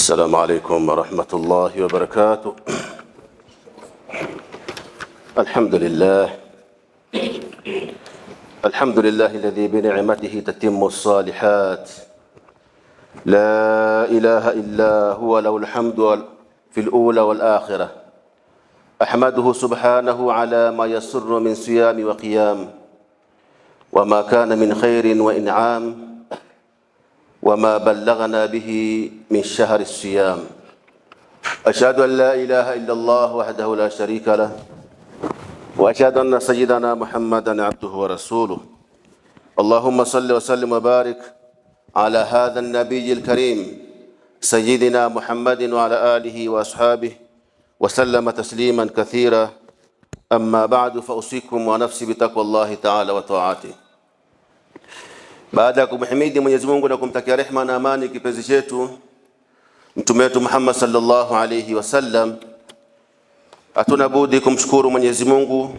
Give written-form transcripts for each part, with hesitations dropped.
السلام عليكم ورحمة الله وبركاته. الحمد لله، الحمد لله الذي بنعمته تتم الصالحات. لا إله إلا هو، له الحمد في الأولى والآخرة. أحمده سبحانه على ما يسر من صيام وقيام، وما كان من خير وإنعام، وما بلغنا به من شهر الصيام. أشهد أن لا إله إلا الله وحده لا شريك له، وأشهد أن سيدنا محمدا عبده ورسوله. اللهم صل وسلم وبارك على هذا النبي الكريم سيدنا محمد وعلى آله وأصحابه وسلم تسليما كثيرا. أما بعد، فأوصيكم ونفسي بتقوى الله تعالى وطاعته. Baada ya kumhimidi Mwenyezi Mungu na kumtakia rehma na amani kipenzi chetu mtume wetu Muhammad sallallahu alayhi wasallam, hatuna budi kumshukuru Mwenyezi Mungu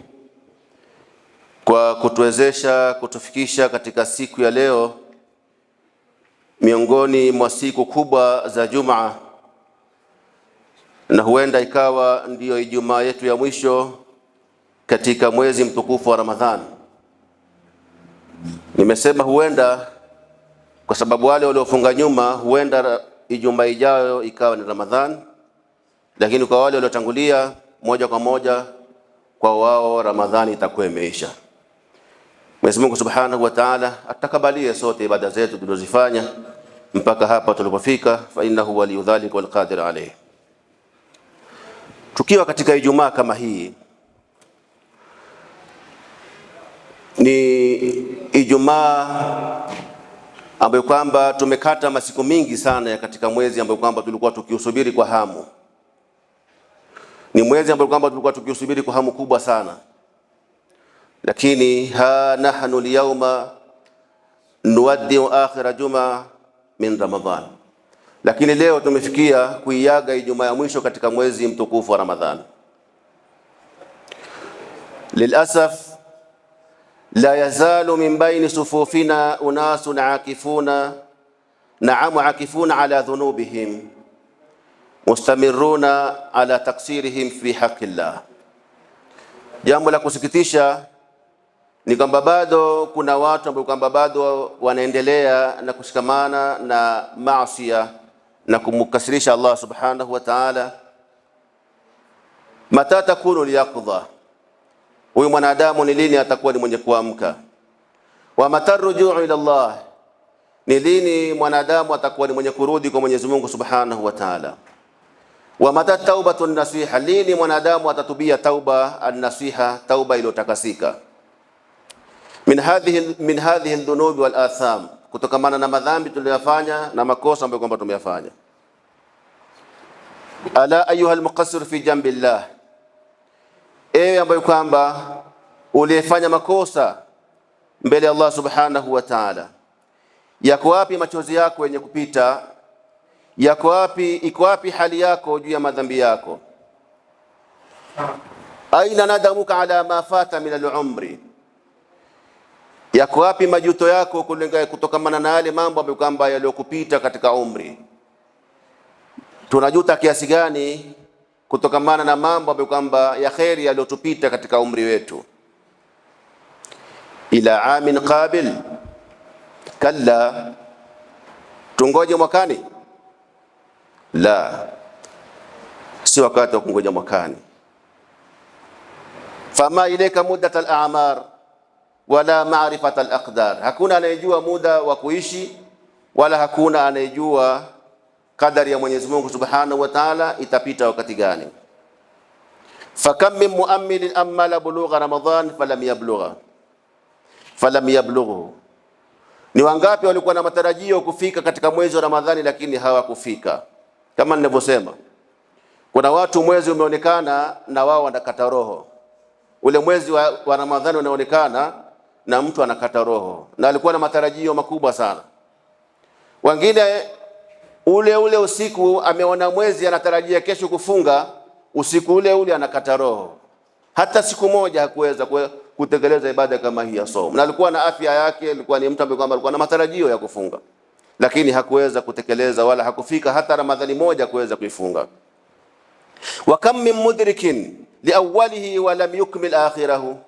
kwa kutuwezesha kutufikisha katika siku ya leo, miongoni mwa siku kubwa za Jumaa, na huenda ikawa ndiyo Ijumaa yetu ya mwisho katika mwezi mtukufu wa Ramadhani. Nimesema huenda kwa sababu wale waliofunga nyuma, huenda Ijumaa ijayo ikawa ni Ramadhan, lakini kwa wale waliotangulia moja kwa moja kwa wao Ramadhani itakuwa imeisha. Mwenyezi Mungu Subhanahu wa Ta'ala atakabalie sote ibada zetu tulizozifanya mpaka hapa tulipofika, fa innahu waliyu dhalika wal qadir alayh. Tukiwa katika Ijumaa kama hii, ni Ijumaa ambayo kwamba tumekata masiku mingi sana ya katika mwezi ambayo kwamba tulikuwa tukiusubiri kwa hamu. Ni mwezi ambao kwamba tulikuwa tukiusubiri kwa hamu kubwa sana, lakini ha nahnu lyauma nuwaddiu akhira juma min Ramadhan, lakini leo tumefikia kuiaga Ijumaa ya mwisho katika mwezi mtukufu wa Ramadhan. Lilasaf la yazalu min baini sufufina unasun akifuna naamu akifuna ala dhunubihim mustamiruna ala taksirihim fi haqi llah. Jambo la kusikitisha ni kwamba bado kuna watu ambao kwamba bado wanaendelea na kushikamana na maasiya na kumkasirisha Allah subhanahu wa ta'ala. Mata takunu liyaqdha, huyu mwanadamu ni lini atakuwa ni mwenye kuamka? Wa mata rujuu ila Allah, ni lini mwanadamu atakuwa ni mwenye kurudi kwa Mwenyezi Mungu subhanahu wa ta'ala? Wa mata taubatu nasiha, lini mwanadamu atatubia tauba an-nasiha, tauba iliyotakasika min hadhihi dhunubi wal atham, kutokamana na madhambi tuliyofanya na makosa ambayo kwamba tumeyafanya. Ala ayuha almuqassir fi jambi llah, ewe ambayo kwamba uliyefanya makosa mbele ya Allah subhanahu wa ta'ala, yako wapi machozi yako yenye kupita? Yako wapi? Iko wapi hali yako juu ya madhambi yako? Aina nadamuka ala ma fata min al-umri, yako wapi majuto yako kutokamana na yale mambo ambayo kwamba yaliyokupita katika umri? Tunajuta kiasi gani kutokamana na mambo ambayo kwamba ya kheri yaliyotupita katika umri wetu? Ila amin qabil, kalla, tungoje mwakani? La, si wakati wa kungoja mwakani. Fama ilaika muddat al-a'mar wala ma'rifat al-aqdar, hakuna anayejua muda wa kuishi wala hakuna anayejua kadari ya Mwenyezi Mungu Subhanahu wa Ta'ala itapita wakati gani. Fakam min muammilin amala bulugha Ramadhan falam yablughu, ni wangapi walikuwa na matarajio kufika katika mwezi wa Ramadhani lakini hawakufika. Kama ninavyosema, kuna watu mwezi umeonekana na wao wanakata roho. Ule mwezi wa Ramadhani unaonekana na mtu anakata roho, na alikuwa na matarajio makubwa sana. Wengine ule ule usiku ameona mwezi, anatarajia kesho kufunga, usiku ule ule anakata roho. Hata siku moja hakuweza kutekeleza ibada kama hii ya somo, na alikuwa na afya yake, alikuwa ni mtu ambaye kwamba alikuwa na matarajio ya kufunga. lakini hakuweza kutekeleza wala hakufika hata Ramadhani moja kuweza kuifunga. Wa kam min mudrikin liawwalihi wa lam yukmil akhirahu,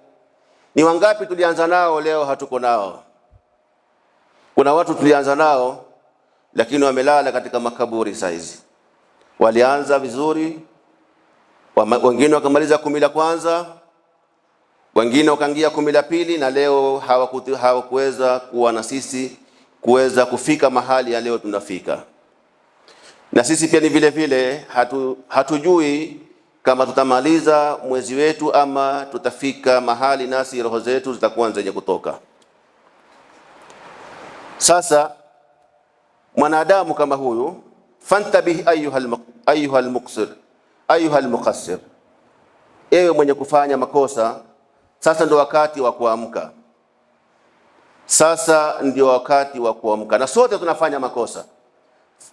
ni wangapi tulianza nao leo hatuko nao? Kuna watu tulianza nao lakini wamelala katika makaburi saizi. Walianza vizuri, wengine wakamaliza kumi la kwanza, wengine wakaingia kumi la pili, na leo hawakuweza kuwa na sisi kuweza kufika mahali ya leo tunafika. Na sisi pia ni vile vile hatujui kama tutamaliza mwezi wetu ama tutafika mahali nasi roho zetu zitakuwa zenye kutoka. Sasa mwanadamu kama huyu, fantabih ayuha almuqsir ayuha almuqassir, ewe mwenye kufanya makosa, sasa ndio wakati wa kuamka. Sasa ndio wakati wa kuamka, na sote tunafanya makosa,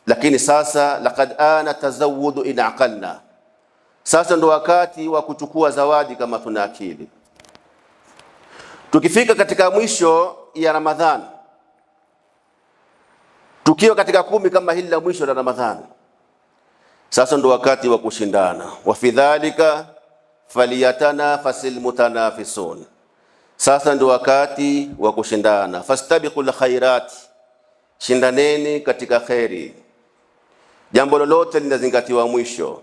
lakini sasa laqad ana tazawudu in aqalna, sasa ndio wakati wa kuchukua zawadi kama tuna akili. Tukifika katika mwisho ya Ramadhani, tukiwa katika kumi kama hili la mwisho la Ramadhani, sasa ndo wakati wa kushindana. Wa fi dhalika falyatanafasil mutanafisun, sasa ndo wakati wa kushindana. Fastabiqul khairat, shindaneni katika kheri. Jambo lolote linazingatiwa mwisho,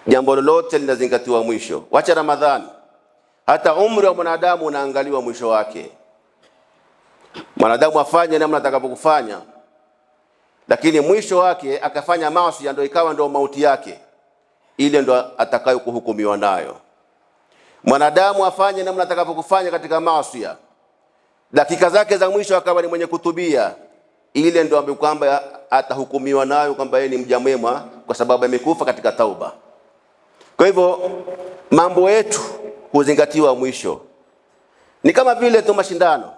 jambo lolote linazingatiwa mwisho. Wacha Ramadhani, hata umri wa mwanadamu unaangaliwa mwisho wake. Mwanadamu afanye namna atakapokufanya, lakini mwisho wake akafanya maasi, ndio ikawa ndio mauti yake, ile ndio atakayokuhukumiwa nayo. Mwanadamu afanye namna atakapokufanya katika maasi, dakika zake za mwisho akawa ni mwenye kutubia, ile ndio ambayo kwamba atahukumiwa nayo kwamba yeye ni mja mwema, kwa sababu amekufa katika tauba. Kwa hivyo mambo yetu huzingatiwa mwisho. Ni kama vile tu mashindano.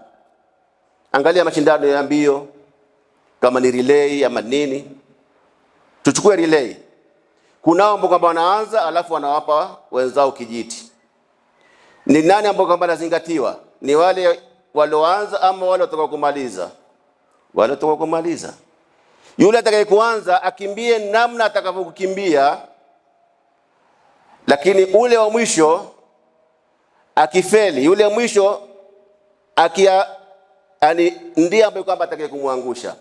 Angalia mashindano ya mbio, kama ni relay ama nini. Tuchukue relay. Kunao ambao kwamba wanaanza alafu wanawapa wenzao kijiti. Ni nani ambao kwamba anazingatiwa? Ni wale walioanza ama wale watakao kumaliza? Wale watakao kumaliza. Yule atakayekuanza akimbie namna atakavyokukimbia, lakini ule wa mwisho akifeli, yule mwisho akia, yani ndiye ambaye kwamba atakaye kumwangusha.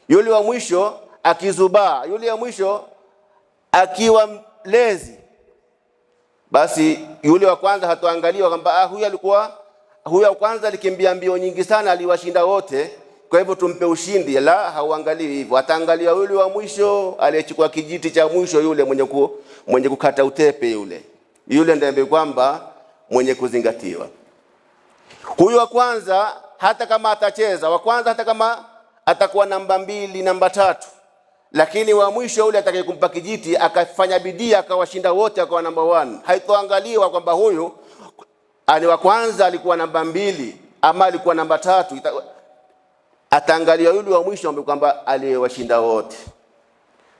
Yule wa mwisho akizubaa, yule wa mwisho akiwa mlezi, basi yule wa kwanza hatuangaliwa kwamba huyu alikuwa, huyu wa kwanza alikimbia mbio nyingi sana, aliwashinda wote, kwa hivyo tumpe ushindi. La, hauangaliwi hivyo. Ataangalia yule wa mwisho aliyechukua kijiti cha mwisho, yule mwenye kukata utepe, yule yule ndiye ambaye kwamba mwenye kuzingatiwa. Huyu wa kwanza hata kama atacheza, wa kwanza hata kama atakuwa namba 2, namba 3, lakini wa mwisho yule atakayekumpa kijiti akafanya bidii akawashinda wote akawa namba 1, haitoangaliwa kwamba huyu ani wa kwanza alikuwa namba 2 ama alikuwa namba 3. Ataangalia yule wa mwisho ambaye kwamba aliyewashinda wote.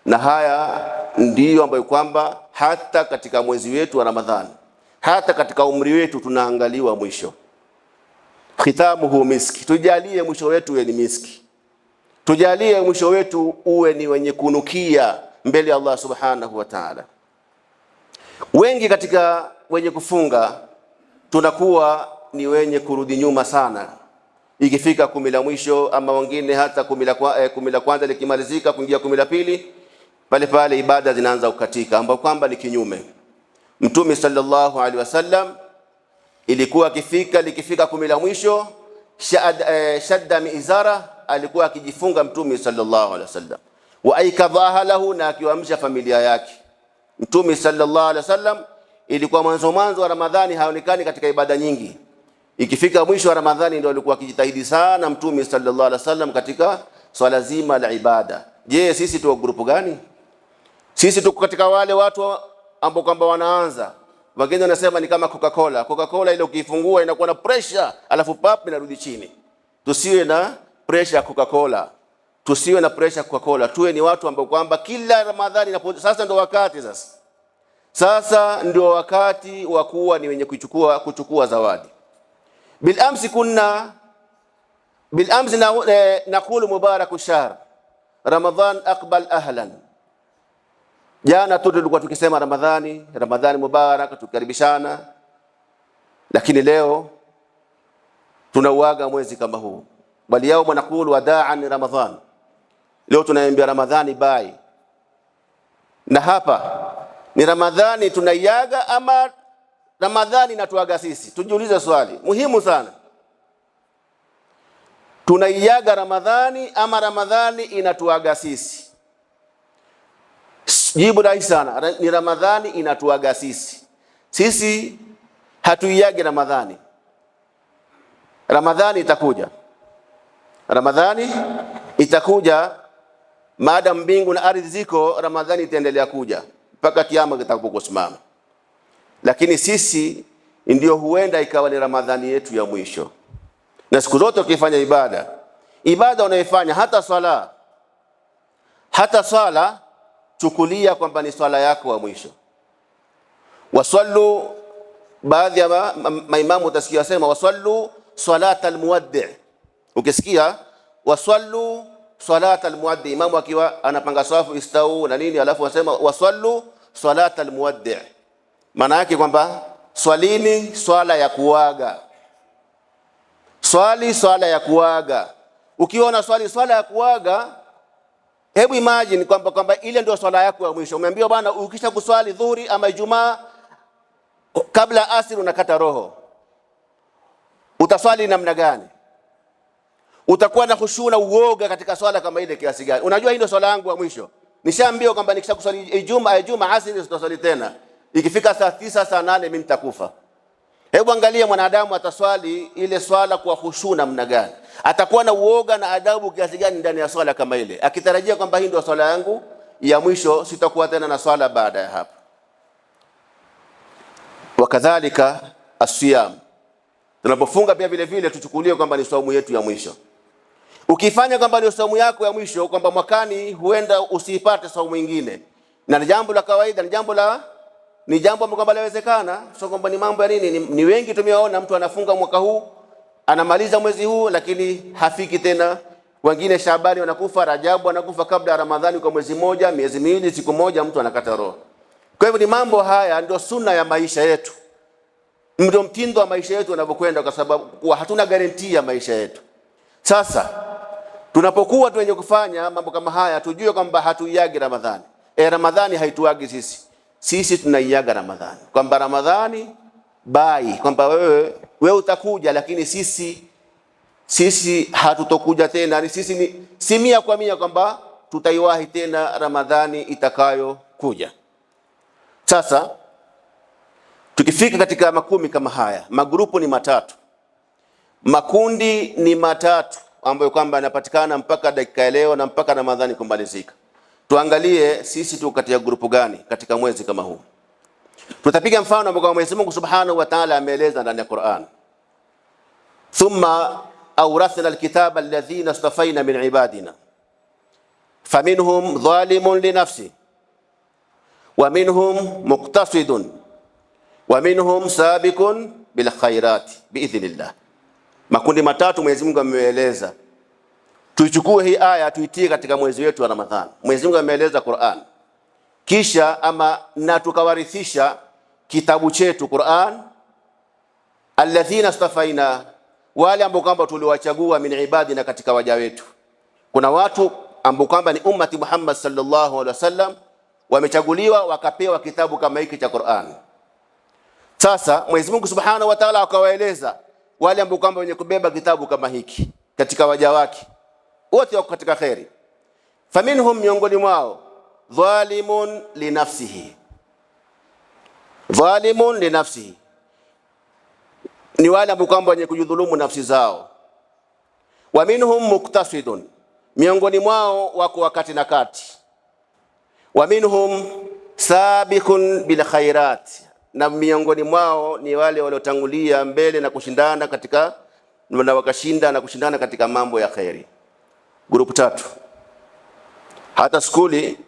Na haya ndiyo ambayo kwamba hata katika mwezi wetu wa Ramadhani, hata katika umri wetu tunaangaliwa mwisho. Khitamuhu miski, tujalie mwisho wetu uwe ni miski, tujalie mwisho wetu uwe ni wenye kunukia mbele ya Allah subhanahu wa ta'ala. Wengi katika wenye kufunga tunakuwa ni wenye kurudi nyuma sana ikifika kumi la mwisho, ama wengine hata kumi la kwanza likimalizika kuingia kumi la pili, pale pale ibada zinaanza kukatika, ambapo kwamba ni kinyume. Mtume sallallahu alaihi wasallam ilikuwa akifika likifika kumi la mwisho shadda mizara, alikuwa akijifunga Mtume sallallahu alaihi wasallam, wa aikadhaha lahu, na akiwaamsha familia yake. Mtume sallallahu alaihi wasallam ilikuwa mwanzo mwanzo wa Ramadhani haonekani katika ibada nyingi. Ikifika mwisho wa Ramadhani ndio alikuwa akijitahidi sana Mtume sallallahu alaihi wasallam katika swala zima la ibada. Je, sisi tuko grupu gani? Sisi tuko katika wale watu ambao kwamba wanaanza, wengine wanasema ni kama Coca-Cola. Coca-Cola ile ukifungua inakuwa na pressure, alafu pap inarudi chini. Tusiwe na pressure ya Coca-Cola, tusiwe na pressure ya Coca-Cola. Tuwe ni watu ambao kwamba kila Ramadhani inapo, sasa ndio wakati sasa. Sasa ndio wakati wa kuwa ni wenye kuchukua zawadi. Bil amsi kunna Bilamsi naqulu mubaraku shahr Ramadhan aqbal ahlan. Jana tu tulikuwa tukisema Ramadhani, Ramadhani mubarak, tukikaribishana, lakini leo tunauaga mwezi kama huu. Wal yawma naqulu wadaan Ramadhan, leo tunaambia Ramadhani bye. Na hapa ni Ramadhani tunaiaga ama Ramadhani inatuaga sisi? Tujiulize swali muhimu sana. Tunaiaga Ramadhani ama Ramadhani inatuaga sisi? Jibu rahisi sana, ni Ramadhani inatuaga sisi. Sisi hatuiagi Ramadhani. Ramadhani itakuja, Ramadhani itakuja maadamu mbingu na ardhi ziko, Ramadhani itaendelea kuja mpaka kiama kitakapokusimama. Lakini sisi ndio huenda ikawa ni Ramadhani yetu ya mwisho. Na siku zote ukifanya ibada, ibada unaifanya hata swala, hata swala chukulia kwamba ni swala yako wa mwisho. Wasallu, baadhi ya maimamu utasikia wasema wasallu salata almuwaddi. Ukisikia wasallu salata almuwaddi, imamu akiwa anapanga safu istau na nini, alafu wasema wasallu salata almuwaddi, maana yake kwamba swalini swala ya kuaga, swali swala ya kuaga. Ukiona swali swala ya kuaga, hebu imagine kwamba ile ndio swala yako ya mwisho. Umeambiwa bwana, ukisha kuswali dhuhuri ama Ijumaa kabla asiri unakata roho, utaswali namna gani? Utakuwa na khushu na uoga katika swala kama ile kiasi gani? Unajua hii ndio swala yangu ya mwisho, nishaambiwa kwamba nikisha kuswali Ijumaa asiri sitaswali tena, ikifika saa 9 saa 8 mimi nitakufa. Hebu angalia mwanadamu ataswali ile swala kwa khushu namna gani? Atakuwa na uoga na adabu kiasi gani ndani ya swala kama ile, akitarajia kwamba hii ndio swala yangu ya mwisho, sitakuwa tena na swala baada ya hapo. Wakadhalika asiyam, tunapofunga pia vile vile tuchukulie kwamba ni saumu yetu ya mwisho. Ukifanya kwamba ni saumu yako ya mwisho, kwamba mwakani huenda usiipate saumu nyingine, na ni jambo la kawaida, ni jambo ambalo kwamba lawezekana, sio kwamba ni mambo ya nini. Ni wengi tumewaona mtu anafunga mwaka huu anamaliza mwezi huu, lakini hafiki tena. Wengine Shabani wanakufa, Rajabu wanakufa kabla ya Ramadhani kwa mwezi mmoja, miezi miwili, siku moja, mtu anakata roho. Kwa hivyo ni mambo haya ndio sunna ya maisha yetu, ndio mtindo wa maisha yetu unavyokwenda, kwa sababu kwa hatuna guarantee ya maisha yetu. Sasa tunapokuwa tu wenye kufanya mambo kama haya, tujue kwamba hatuiagi Ramadhani. Ramadhani haituagi sisi, sisi tunaiaga Ramadhani, kwamba Ramadhani bai, kwamba wewe utakuja, lakini sisi hatutokuja tena. Ni sisi ni si 100% kwamba tutaiwahi tena Ramadhani itakayokuja. Sasa tukifika katika makumi kama haya, magrupu ni matatu, makundi ni matatu ambayo kwamba yanapatikana mpaka dakika ya leo na mpaka Ramadhani kumalizika. Tuangalie sisi tuko katika grupu gani katika mwezi kama huu. Tutapiga mfano ambao Mwenyezi Mungu Subhanahu wa Ta'ala ameeleza ndani ya Qur'an. Thumma awrathna alkitaba alladhina istafaina min ibadina faminhum dhalimun li nafsi wa minhum muqtasidun wa minhum sabiqun bil khairati biidhnillah. Makundi matatu Mwenyezi Mungu ameeleza. Tuichukue hii aya tuitie katika mwezi wetu wa Ramadhani. Mwenyezi Mungu ameeleza Qur'an, kisha ama na tukawarithisha kitabu chetu Qur'an, alladhina stafaina, wale ambao kwamba tuliwachagua, min ibadina, katika waja wetu. Kuna watu ambao kwamba ni ummati Muhammad sallallahu alaihi wasallam wamechaguliwa wakapewa kitabu kama hiki cha Qur'an. Sasa Mwenyezi Mungu Subhanahu wa Ta'ala akawaeleza wale ambao kwamba wenye kubeba kitabu kama hiki katika waja wake wote wako katika khairi. Faminhum, miongoni mwao, dhalimun linafsihi, dhalimun linafsihi ni wale ambao kwamba wenye kujidhulumu nafsi zao. Wa minhum muktasidun, miongoni mwao wako wakati na kati. Wa minhum sabiqun bil khairat, na miongoni mwao ni wale waliotangulia mbele na kushindana katika na wakashinda na kushindana katika mambo ya khairi. Grupu tatu. Hata skuli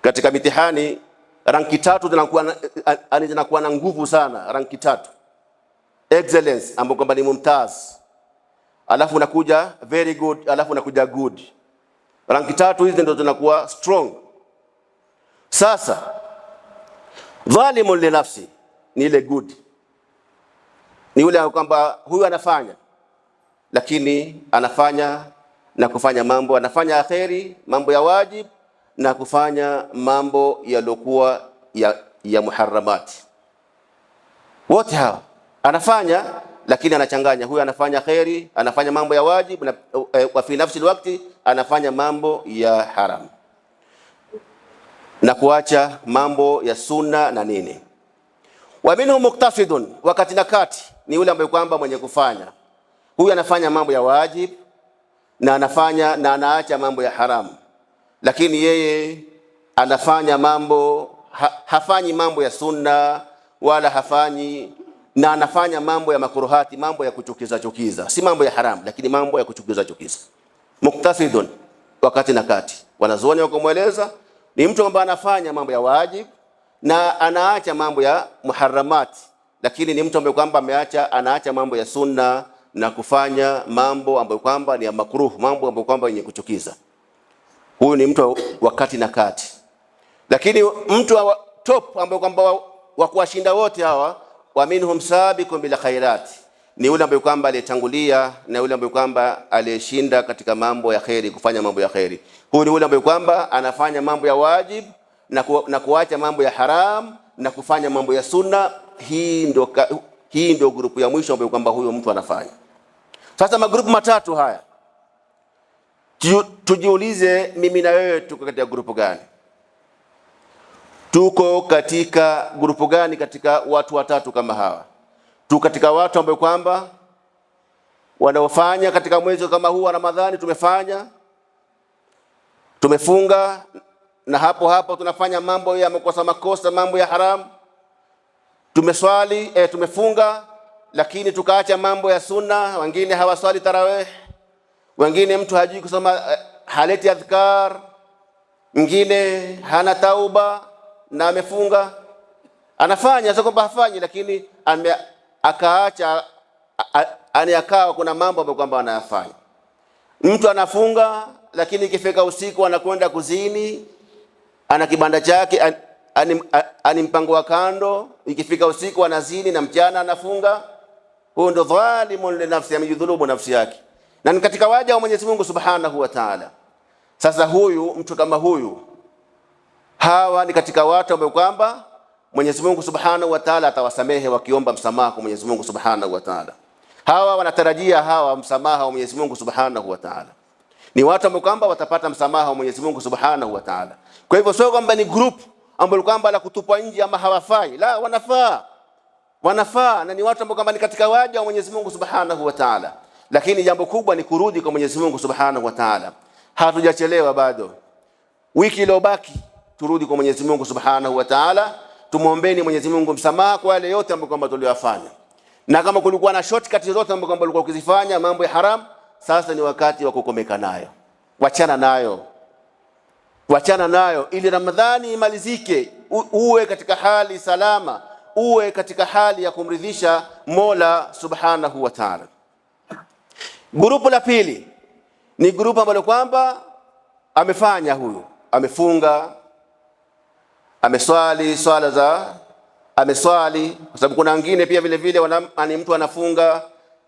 katika mitihani ranki tatu zinakuwa na nguvu sana. Ranki tatu, excellence ambayo kwamba ni mumtaz, alafu unakuja very good, alafu unakuja good. Ranki tatu hizi ndio zinakuwa strong. Sasa dhalimun li nafsi ni ile good, ni yule kwamba huyu anafanya, lakini anafanya na kufanya mambo, anafanya kheri, mambo ya wajib na kufanya mambo yaliyokuwa ya muharramati. Wote hawa anafanya, lakini anachanganya. Huyu anafanya kheri, anafanya mambo ya wajib na wa fi nafsi alwaqti anafanya mambo ya haram na kuacha mambo ya sunna na nini. Wa minhum muktasidun, wakati na kati ni yule ambaye kwamba mwenye kufanya, huyu anafanya mambo ya wajib na anafanya na anaacha mambo ya haramu, lakini yeye anafanya mambo hafanyi mambo ya sunna wala hafanyi na anafanya mambo ya makuruhati, mambo ya kuchukiza chukiza, si mambo ya haramu, lakini mambo ya kuchukiza chukiza. Muktasidun, wakati na kati, wanazuoni wakamweleza ni mtu ambaye anafanya mambo ya wajib na anaacha mambo ya muharramati, lakini ni mtu ambaye kwamba ameacha, anaacha mambo ya sunna na kufanya mambo ambayo kwamba ni ya makruh, mambo ambayo kwamba yenye kuchukiza. Huyu ni mtu wa kati na kati. Lakini mtu wa top ambaye kwamba wa kuwashinda wote hawa, wa minhum sabiqun bil khairat, ni yule ambaye kwamba aliyetangulia na yule ambaye kwamba aliyeshinda katika mambo ya khairi, kufanya mambo ya khairi. Huyu ni yule ambaye kwamba anafanya mambo ya wajib na kuacha mambo ya haram na kufanya mambo ya sunna. Hii ndio grupu ya mwisho ambayo kwamba huyo mtu anafanya. Sasa magrupu matatu haya tujiulize, mimi na wewe tuko katika grupu gani? Tuko katika grupu gani katika watu watatu kama hawa? Tuko katika watu ambao kwamba wanaofanya katika mwezi kama huu wa Ramadhani, tumefanya, tumefunga, na hapo hapo tunafanya mambo ya makosa makosa, mambo ya haramu. Tumeswali, tumefunga, lakini tukaacha mambo ya sunna. Wengine hawaswali tarawih, wengine mtu hajui kusoma, haleti adhkar, mwingine hana tauba na amefunga, anafanya sio kwamba hafanyi, lakini akaacha, akawa kuna mambo ambayo kwamba anayafanya. Mtu anafunga lakini ikifika usiku anakwenda kuzini, ana kibanda chake, ani mpango wa kando, ikifika usiku anazini na mchana anafunga. Huyo ndo dhalimun li nafsi, amejidhulumu nafsi yake, na ni katika waja wa Mwenyezi Mungu Subhanahu wa Ta'ala. Sasa huyu mtu kama huyu, hawa ni katika watu ambao kwamba Mwenyezi Mungu Subhanahu wa Ta'ala atawasamehe wakiomba msamaha kwa Mwenyezi Mungu Subhanahu wa Ta'ala. Hawa wanatarajia hawa msamaha wa Mwenyezi Mungu Subhanahu wa Ta'ala. Ni watu ambao kwamba watapata msamaha wa Mwenyezi Mungu Subhanahu wa Ta'ala. Kwa hivyo sio kwamba ni group ambao kwamba la kutupwa nje ama hawafai, la, wanafaa. Wanafaa na ni watu ambao kwamba ni katika waja wa Mwenyezi Mungu Subhanahu wa Ta'ala. Lakini jambo kubwa ni kurudi kwa Mwenyezi Mungu Subhanahu wa Ta'ala. Hatujachelewa bado. Wiki iliyobaki turudi kwa Mwenyezi Mungu Subhanahu wa Ta'ala, tumuombeeni Mwenyezi Mungu msamaha kwa yale yote ambayo kwamba tuliyofanya. Na kama kulikuwa na shortcut zote ambazo kwamba ulikuwa ukizifanya mambo ya haram, sasa ni wakati wa kukomeka nayo. Wachana nayo. Wachana nayo ili Ramadhani imalizike, uwe katika hali salama, uwe katika hali ya kumridhisha Mola Subhanahu wa Ta'ala. Grupu la pili ni grupu ambalo kwamba amefanya huyu, amefunga, ameswali swala za, ameswali, kwa sababu kuna wengine pia vile vile ni mtu anafunga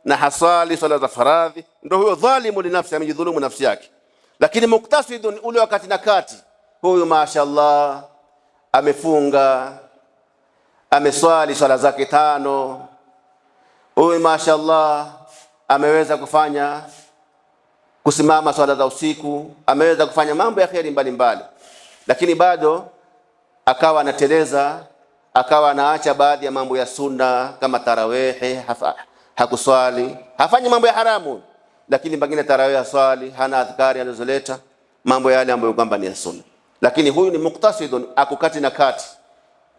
na haswali swala za faradhi, ndio huyo dhalimu li nafsi, amejidhulumu nafsi yake. Lakini muktasidun, ule wakati na kati, huyu mashallah amefunga, ameswali swala zake 5, huyu mashallah ameweza kufanya kusimama swala za usiku, ameweza kufanya mambo ya kheri mbalimbali, lakini bado akawa anateleza, akawa anaacha baadhi ya mambo ya sunna kama tarawehe, hakuswali, hafanyi mambo ya haramu, lakini pengine tarawehe haswali, hana adhkari anazoleta, mambo yale ambayo kwamba ni ya sunna. Lakini huyu ni muktasidun, akukati na kati.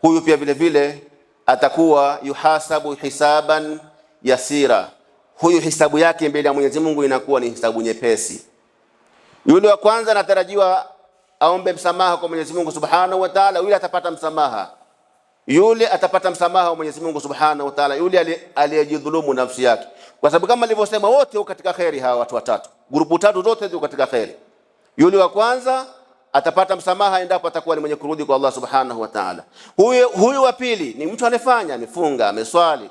Huyu pia vile vile atakuwa yuhasabu hisaban yasira. Huyu hisabu yake mbele ya Mwenyezi Mungu inakuwa ni hisabu nyepesi. Yule wa kwanza anatarajiwa aombe msamaha kwa Mwenyezi Mungu Subhanahu wa Ta'ala, yule atapata msamaha. Yule atapata msamaha wa Mwenyezi Mungu Subhanahu wa Ta'ala, yule aliyejidhulumu nafsi yake, kwa sababu kama nilivyosema, wote wako katika kheri. Hawa watu watatu, grupu tatu zote ziko katika kheri. Yule wa kwanza atapata msamaha endapo atakuwa ni mwenye kurudi kwa Allah Subhanahu wa Ta'ala. Huyu wa pili ni mtu alifanya, amefunga, ameswali,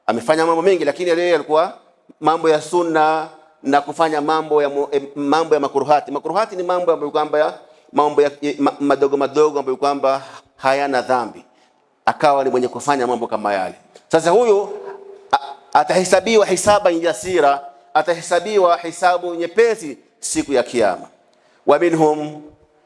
amefanya mambo mengi, lakini yeye alikuwa mambo ya sunna na kufanya mambo ya makuruhati. Makuruhati ni mambo ambayo kwamba mambo ya madogo madogo ambayo kwamba hayana dhambi, akawa ni mwenye kufanya mambo kama yale. Sasa huyu atahesabiwa hisaba yasira, atahesabiwa hisabu nyepesi siku ya Kiyama. Wa minhum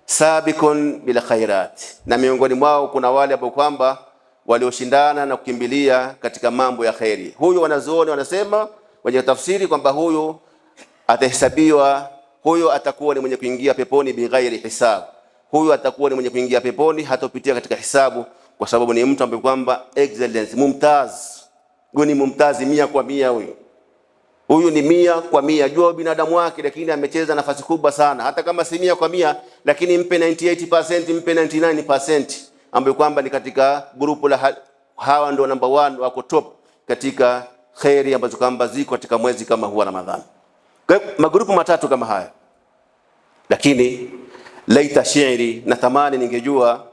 sabikun bil khairat, na miongoni mwao kuna wale ambao kwamba walioshindana na kukimbilia katika mambo ya khairi. Huyu wanazuoni wanasema wenye tafsiri kwamba huyu atahesabiwa, huyu atakuwa ni mwenye kuingia peponi bighairi hisab. Huyu atakuwa ni mwenye kuingia peponi, hatopitia katika hisabu, kwa sababu ni mtu ambaye kwamba excellence mumtaz. Huyu ni mumtazi 100%. Huyu ni 100%. Jua binadamu wake, lakini amecheza nafasi kubwa sana, hata kama si 100%, lakini mpe 98%, mpe 99%, ambayo kwamba ni katika grupu la hawa ndio number one, wako top katika kheri ambazo kwamba ziko katika mwezi kama huwa Ramadhani. Kwa hiyo magrupu matatu kama haya, lakini laita shi'ri, natamani ningejua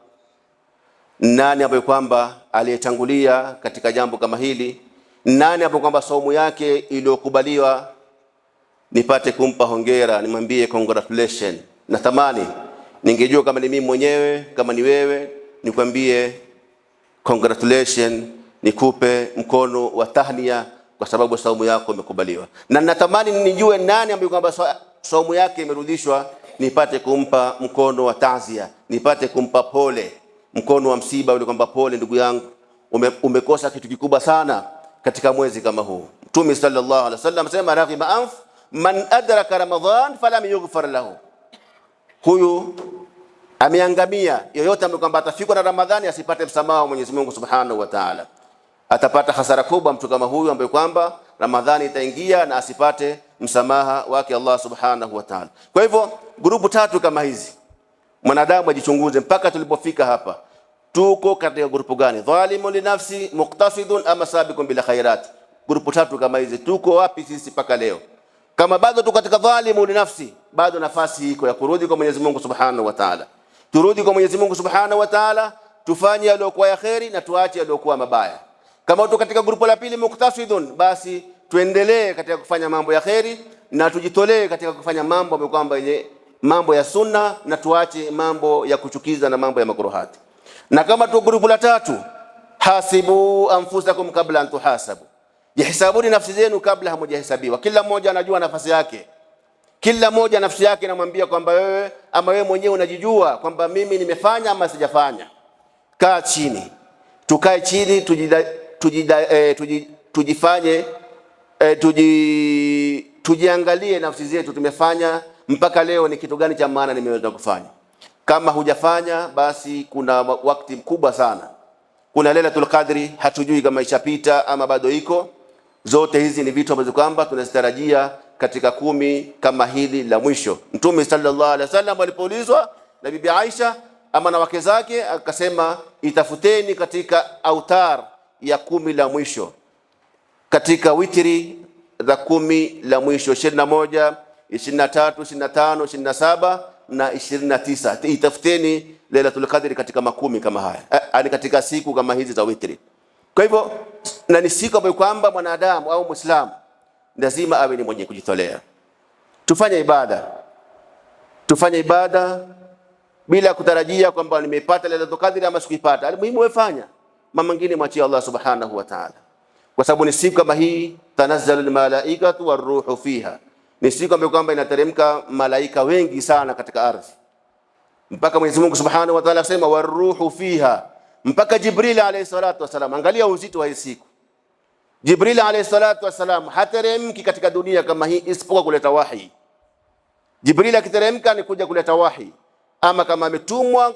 nani ambaye kwamba aliyetangulia katika jambo kama hili, nani ambaye kwamba saumu yake iliyokubaliwa, nipate kumpa hongera, nimwambie congratulation. Natamani ningejua kama ni mimi mwenyewe, kama ni wewe, nikwambie congratulation, nikupe mkono wa tahnia kwa sababu saumu yako imekubaliwa. Na natamani nijue nani ambaye kwamba saumu yake imerudishwa, nipate kumpa mkono wa taazia, nipate kumpa pole, mkono wa msiba ule, kwamba pole ndugu yangu, umekosa kitu kikubwa sana katika mwezi kama huu. Mtume sallallahu alaihi wasallam sema, raghima anf man adraka Ramadhan falam yughfar lahu, huyu ameangamia yoyote ambaye kwamba atafikwa na Ramadhani asipate msamaha wa Mwenyezi Mungu Subhanahu wa Ta'ala, atapata hasara kubwa mtu kama huyu ambaye kwamba Ramadhani itaingia na asipate msamaha wake Allah Subhanahu wa Ta'ala. Kwa hivyo grupu tatu kama hizi, mwanadamu ajichunguze mpaka tulipofika hapa, tuko katika grupu gani? Dhalimun li nafsi, muqtasidun ama sabiqun bil khairat. Grupu tatu kama hizi, tuko wapi sisi mpaka leo? Kama bado tuko katika dhalimu li nafsi, bado nafasi iko ya kurudi kwa Mwenyezi Mungu Subhanahu wa Ta'ala. Turudi kwa Mwenyezi Mungu Subhanahu wa Ta'ala, tufanye yaliyokuwa ya kheri na tuache yaliyokuwa mabaya. Kama tuko katika grupu la pili muktasidun, basi tuendelee katika kufanya mambo ya kheri na tujitolee katika kufanya mambo ambayo kwamba yenye mambo ya sunna na tuache mambo ya kuchukiza na mambo ya makuruhati. Na kama tuko grupu la tatu, hasibu anfusakum kabla an tuhasabu, jihisabuni nafsi zenu kabla hamujahesabiwa. Kila mmoja anajua nafasi yake, kila mmoja nafsi yake inamwambia kwamba wewe ama wewe mwenyewe unajijua kwamba mimi nimefanya ama sijafanya. Kaa chini, tukae chini, tujifanye tujiangalie nafsi zetu, tumefanya mpaka leo ni kitu gani cha maana nimeweza kufanya. Kama hujafanya basi kuna wakati mkubwa sana. Kuna Lailatul Qadri, hatujui kama ishapita ama bado iko. Zote hizi ni vitu ambavyo kwamba tunazitarajia katika kumi kama hili la mwisho. Mtume sallallahu alaihi wasallam alipoulizwa na Bibi Aisha ama na wake zake, akasema itafuteni katika autar ya kumi la mwisho, katika witri za kumi la mwisho, 21, 23, 25, 27 na 29. Itafuteni Lailatul Qadri katika makumi kama haya, yaani katika siku kama hizi za witri. Kwa hivyo, na ni siku ambayo kwamba mwanadamu au Muislamu lazima awe ni mwenye kujitolea. Tufanye ibada, tufanye ibada bila kutarajia kwamba nimepata Lailatul Qadri ama sikuipata. Almuhimu wewe fanya, mambo mengine mwachie Allah Subhanahu wa Ta'ala, kwa sababu ni siku kama hii, tanazzalu almalaikatu waruhu fiha, ni siku ambayo kwamba inateremka malaika wengi sana katika ardhi, mpaka Mwenyezi Mungu Subhanahu wa Ta'ala asema waruhu fiha, mpaka Jibril alayhi salatu wasalam. Angalia uzito wa hii siku. Jibril alayhi salatu wasalam hateremki katika dunia kama hii isipokuwa kuleta wahi. Jibril akiteremka ni kuja kuleta wahi, ama kama ametumwa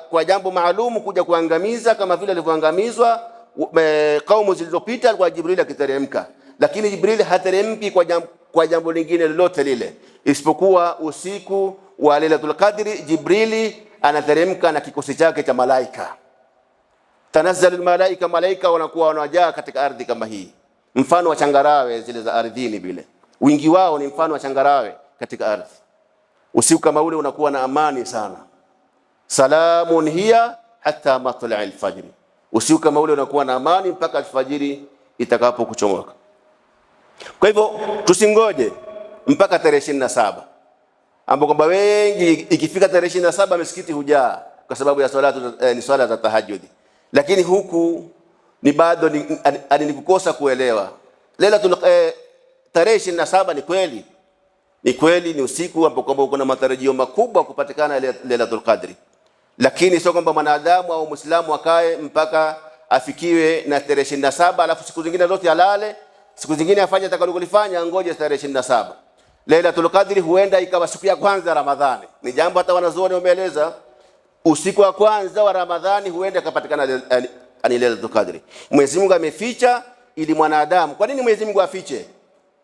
kwa jambo maalumu kuja kuangamiza kama vile alivyoangamizwa kaumu zilizopita, kwa Jibril akiteremka. Lakini Jibril hateremki kwa jambo lingine lolote lile isipokuwa usiku wa Lailatul Qadri, Jibrili anateremka na kikosi chake cha malaika. Tanazzalu malaika, malaika wanakuwa wanajaa katika ardhi kama hii, mfano wa changarawe zile za ardhini vile, wingi wao ni mfano wa changarawe katika ardhi. Usiku kama ule unakuwa na amani sana. Salamun hiya hatta matla'i alfajri, usiku kama ule unakuwa na amani mpaka alfajiri itakapokuchomoka. Kwa hivyo tusingoje mpaka tarehe 27 ambapo kwamba wengi ikifika tarehe 27 misikiti hujaa kwa sababu ya swala, ni swala za tahajjudi, lakini huku ni bado ni kukosa kuelewa. Lailatul tarehe 27 ni kweli, ni kweli ni usiku ambapo kwamba uko na matarajio makubwa kupatikana Lailatul Qadri, lakini sio kwamba mwanadamu au Muislamu akae mpaka afikiwe na tarehe 27 alafu siku zingine zote alale, siku zingine afanye atakalolifanya, ngoje tarehe 27. Lailatul Qadri huenda ikawa siku ya kwanza Ramadhani. Ni jambo hata wanazuoni wameeleza, usiku wa kwanza wa Ramadhani huenda ikapatikana Lailatul Qadri. Mwenyezi Mungu ameficha ili mwanadamu. Kwa nini Mwenyezi Mungu afiche?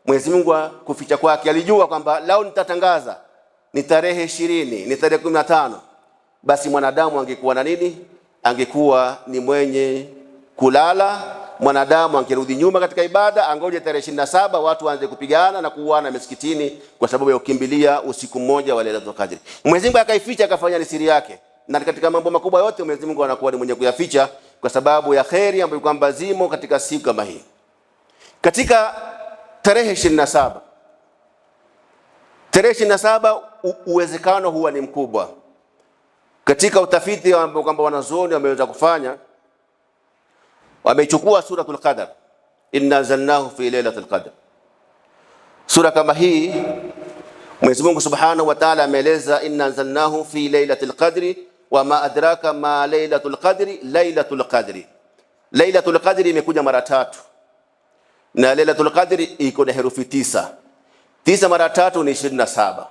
Mwenyezi Mungu kuficha kwake alijua kwamba lao nitatangaza ni tarehe 20, ni tarehe 15, basi mwanadamu angekuwa na nini? Angekuwa ni mwenye kulala, mwanadamu angerudi nyuma katika ibada, angoje tarehe 27 watu waanze kupigana na kuuana misikitini kwa sababu ya kukimbilia usiku mmoja wa Lailatul Qadr. Mwenyezi Mungu akaificha, akafanya ni siri yake. Na katika mambo makubwa yote Mwenyezi Mungu anakuwa ni mwenye kuyaficha kwa sababu ya kheri ambayo kwamba zimo katika siku kama hii. Katika tarehe 27, tarehe 27 uwezekano huwa ni mkubwa. Katika utafiti ambao kwamba wanazuoni wameweza kufanya, wamechukua suratul Qadr, inna anzalnahu fi lailatul qadr. Sura kama hii Mwenyezi Mungu Subhanahu wa Ta'ala ameeleza inna anzalnahu fi lailatul qadri wama adraka ma lailatul qadri lailatul qadri. Lailatul qadri imekuja mara tatu, na lailatul qadri iko na herufi 9. 9 mara 3 ni 27.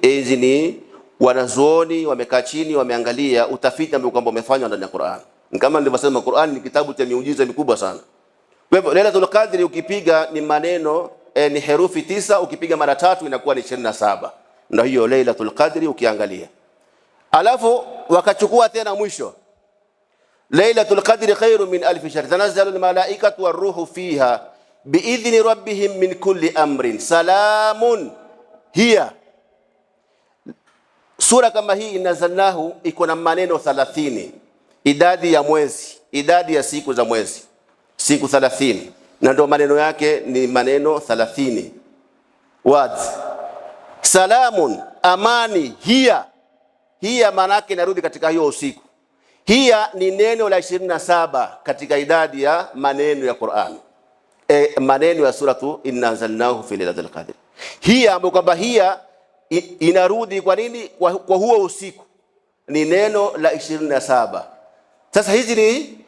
Hizi ni wanazuoni wamekaa chini wameangalia utafiti ambao kwamba umefanywa ndani ya Qur'an. Kama nilivyosema, Qur'an ni kitabu cha miujiza mikubwa sana. Kwa hivyo Lailatul Qadri ukipiga ni maneno ni herufi 9, ukipiga mara 3 inakuwa ni 27. Ndio hiyo Lailatul Qadri ukiangalia. Alafu wakachukua tena mwisho, Lailatul Qadri khairu min alfi shahr tanazzalu almalaikatu waruhu fiha biidhni rabbihim min kulli amrin salamun hiya. Sura kama hii inazalnahu iko na maneno 30, idadi ya mwezi, idadi ya siku za mwezi, siku 30, na ndio maneno yake ni maneno 30 words. Salamun, amani, hiya. Hiya maana yake inarudi katika hiyo usiku. Hiya ni neno la 27 katika idadi ya maneno ya Qur'an, maneno ya suratu inna anzalnahu fi lailatul qadr. Hiya ambayo kwamba hiya inarudi kwa nini? Kwa huo usiku ni neno la 27. Sasa hizi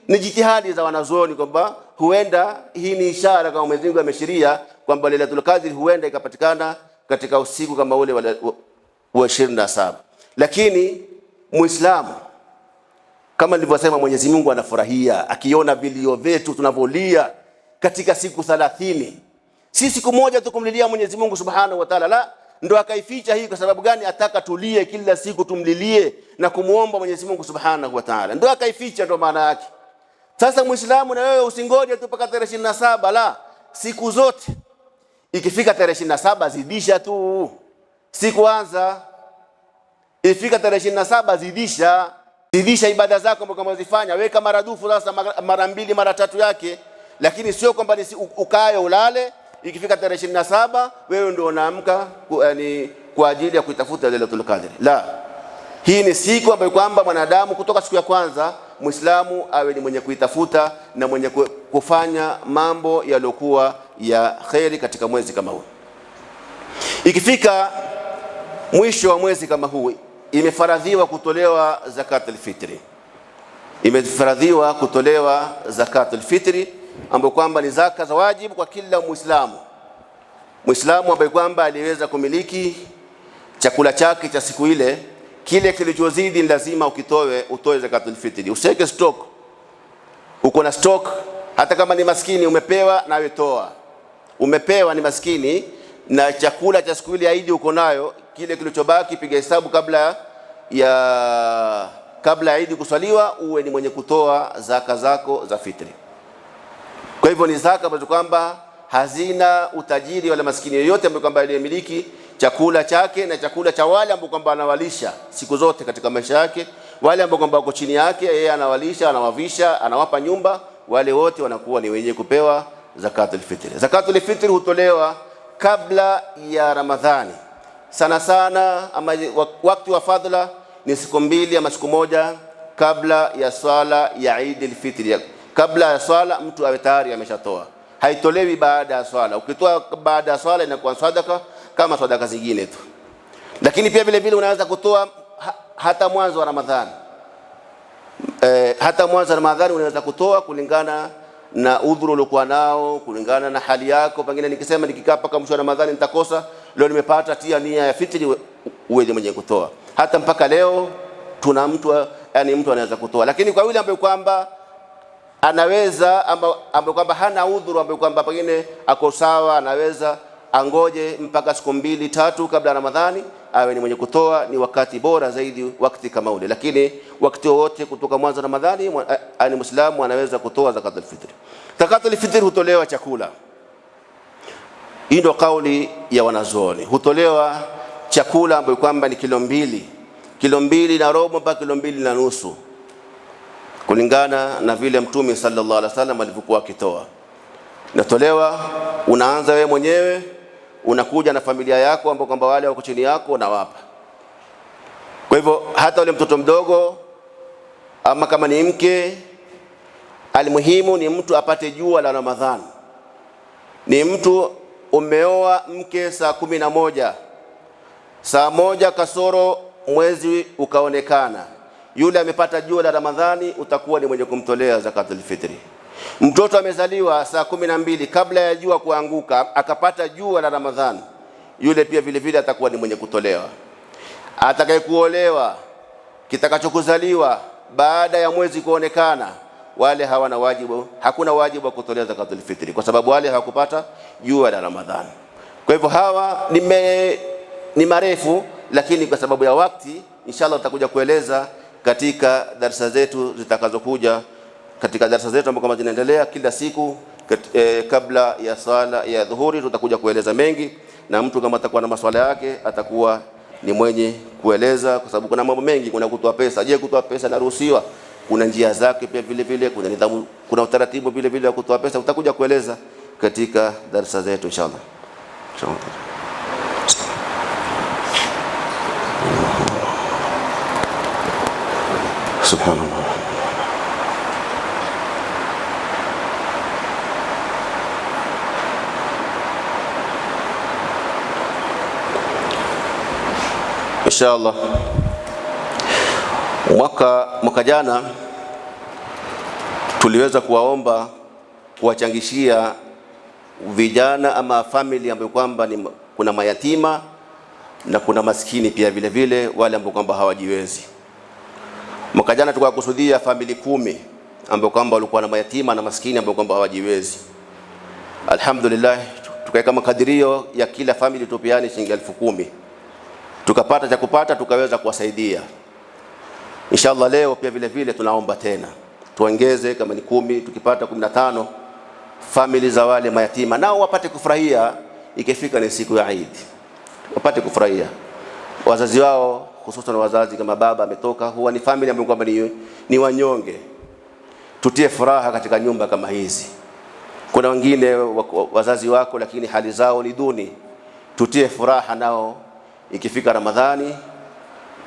ni jitihadi za wanazuoni kwamba huenda hii ni ishara kama Mwenyezi Mungu ameshiria kwamba Lailatul Qadr huenda ikapatikana katika usiku kama ule wa 27. Lakini Muislamu kama nilivyosema, Mwenyezi Mungu anafurahia akiona vilio vyetu tunavolia katika siku 30. Si siku moja tu kumlilia Mwenyezi Mungu Subhanahu wa Ta'ala, la, ndo akaificha hii. Kwa sababu gani? Ataka tulie kila siku, tumlilie na kumuomba Mwenyezi Mungu Subhanahu wa Ta'ala, ndo akaificha, ndo maana yake. Sasa Muislamu na wewe usingoje tu mpaka tarehe 27, la, siku zote ikifika tarehe 27 zidisha tu, si kuanza. Ifika tarehe 27 zidisha, zidisha ibada zako kama unazifanya, weka maradufu sasa, mara mbili mara tatu yake, lakini sio kwamba ukae ulale, ikifika tarehe 27 wewe ndio unaamka kwa ajili ya kuitafuta Lailatul Qadr. La, hii ni siku ambayo kwamba mwanadamu kutoka siku ya kwanza Muislamu awe ni mwenye kuitafuta na mwenye kufanya mambo yaliyokuwa ya kheri katika mwezi kama huu. Ikifika mwisho wa mwezi kama huu, imefaradhiwa kutolewa zakatul fitri. Imefaradhiwa kutolewa zakatul fitri ambayo kwamba ni zaka za wajibu kwa kila Muislamu. Muislamu ambaye kwamba aliweza kumiliki chakula chake cha siku ile, kile kilichozidi ni lazima ukitoe, utoe zakatul fitri. Usiweke stock. Uko na stock, hata kama ni maskini umepewa, nawe toa. Umepewa ni maskini na chakula cha siku ile aidi uko nayo, kile kilichobaki piga hesabu kabla Kabla ya Idi kuswaliwa uwe ni mwenye kutoa zaka zako za fitri. Kwa hivyo ni zaka ambazo kwamba hazina utajiri wala maskini yoyote ambaye kwamba aliyemiliki chakula chake na chakula cha wale ambao kwamba anawalisha siku zote katika maisha yake, wale ambao kwamba wako chini yake, yeye anawalisha, anawavisha, anawapa nyumba, wale wote wanakuwa ni wenye kupewa zakatul fitri. Zakatul fitri hutolewa kabla ya Ramadhani sana sana, ama wakati wa fadhila ni siku mbili ama siku moja kabla ya swala ya Eid al-Fitri. Kabla ya swala mtu awe tayari ameshatoa. Haitolewi baada ya swala. Ukitoa baada ya swala inakuwa sadaka kama sadaka zingine tu. Lakini pia vile vile unaweza kutoa hata mwanzo wa Ramadhani. Hata mwanzo wa Ramadhani unaweza kutoa kulingana na udhuru uliokuwa nao, kulingana na hali yako. Pengine nikisema nikikaa mpaka mwisho wa Ramadhani nitakosa, leo nimepata, tia nia ya fitri uwe mwenye kutoa. Hata mpaka leo tuna mtu, yani mtu anaweza kutoa. Lakini kwa yule ambaye kwamba anaweza, ambaye kwamba hana udhuru, ambaye kwamba pengine ako sawa, anaweza angoje mpaka siku mbili tatu kabla ya Ramadhani awe ni mwenye kutoa, ni wakati bora zaidi wakati kama ule. Lakini wakati wote kutoka mwanzo wa Ramadhani, ani Muislamu anaweza kutoa zakatul fitri. Zakatul fitri hutolewa chakula. Hii ndio kauli ya wanazuoni. Hutolewa chakula ambayo kwamba ni kilo 2, kilo 2.25 mpaka kilo 2.5, kulingana na vile Mtume sallallahu alaihi wasallam alivyokuwa akitoa. Natolewa, unaanza wewe mwenyewe, unakuja na familia yako ambao kwamba wale wako chini yako unawapa. Kwa hivyo hata yule mtoto mdogo ama kama ni mke, almuhimu ni mtu apate jua la Ramadhani. Ni mtu umeoa mke saa 11, saa 1 kasoro mwezi ukaonekana, yule amepata jua la Ramadhani, utakuwa ni mwenye kumtolea zakatul fitri. Mtoto amezaliwa saa 12 kabla ya jua kuanguka, akapata jua la Ramadhani, yule pia vile vile atakuwa ni mwenye kutolewa. Atakayekuolewa, kitakachokuzaliwa baada ya mwezi kuonekana, wale hawana wajibu, hakuna wajibu wa kutolea zakatul fitri, kwa sababu wale hawakupata jua la Ramadhani. Kwa hivyo hawa ni marefu, lakini kwa sababu ya wakati inshallah tutakuja kueleza katika darasa zetu zitakazokuja, katika darasa zetu ambazo kama zinaendelea kila siku kabla ya sala ya dhuhuri tutakuja kueleza mengi, na mtu kama atakuwa na maswala yake atakuwa ni mwenye kueleza, kwa sababu kuna mambo mengi. Kuna kutoa pesa. Je, kutoa pesa inaruhusiwa? Kuna njia zake pia vile vile, kuna nidhamu, kuna utaratibu vile vile wa kutoa pesa. Utakuja kueleza katika darasa zetu inshallah. Subhanallah. Inshallah, mwaka jana tuliweza kuwaomba kuwachangishia vijana ama family ambayo kwamba ni kuna mayatima na kuna maskini pia vile vile, wale ambao kwamba hawajiwezi. Mwaka jana tukakusudia family 10 ambao kwamba walikuwa na mayatima na maskini ambao kwamba hawajiwezi. Alhamdulillah, tukaweka makadirio ya kila family tupeane shilingi 10,000. Tukapata cha kupata, tukaweza kuwasaidia. Inshallah leo pia vile vile tunaomba tena tuongeze, kama ni 10 tukipata 15 family za wale mayatima nao wapate kufurahia ikifika ni siku ya Eid, wapate kufurahia wazazi wao, hususan wazazi kama baba ametoka, huwa ni family ambayo kwamba ni wanyonge. Tutie furaha katika nyumba kama hizi. Kuna wengine wazazi wako lakini hali zao ni duni, tutie furaha nao ikifika Ramadhani,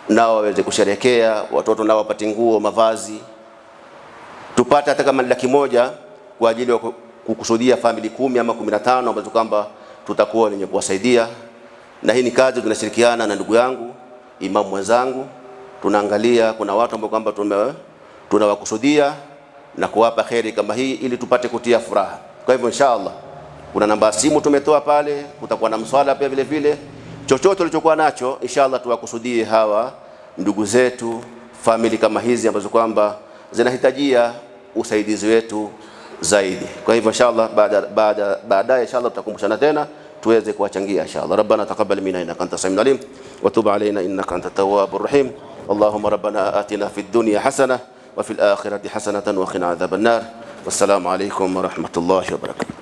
nao waweze kusherehekea, watoto nao wapate nguo, mavazi. Tupate hata kama 100,000 kwa ajili ya kukusudia family 10 ama 15 ambazo kwamba tutakuwa wenye kuwasaidia. Na hii ni kazi tunashirikiana na ndugu yangu imamu mwenzangu, tunaangalia kuna watu ambao kwamba tunawakusudia na kuwapa kheri kama hii ili tupate kutia furaha. Kwa hivyo inshallah kuna namba ya simu tumetoa pale, kutakuwa na mswala pia vile vile. Chochote ulichokuwa nacho inshallah tuwakusudie hawa ndugu zetu, family kama hizi ambazo kwamba zinahitajia usaidizi wetu zaidi. Kwa hivyo inshallah baadaye inshallah tutakumbushana tena tuweze kuwachangia inshallah. Rabbana taqabbal minna innaka antas samiul alim wa tub alayna innaka antat tawwabur rahim اللهم ربنا آتنا في الدنيا حسنة وفي الآخرة حسنة وقنا عذاب النار. والسلام عليكم ورحمة الله وبركاته.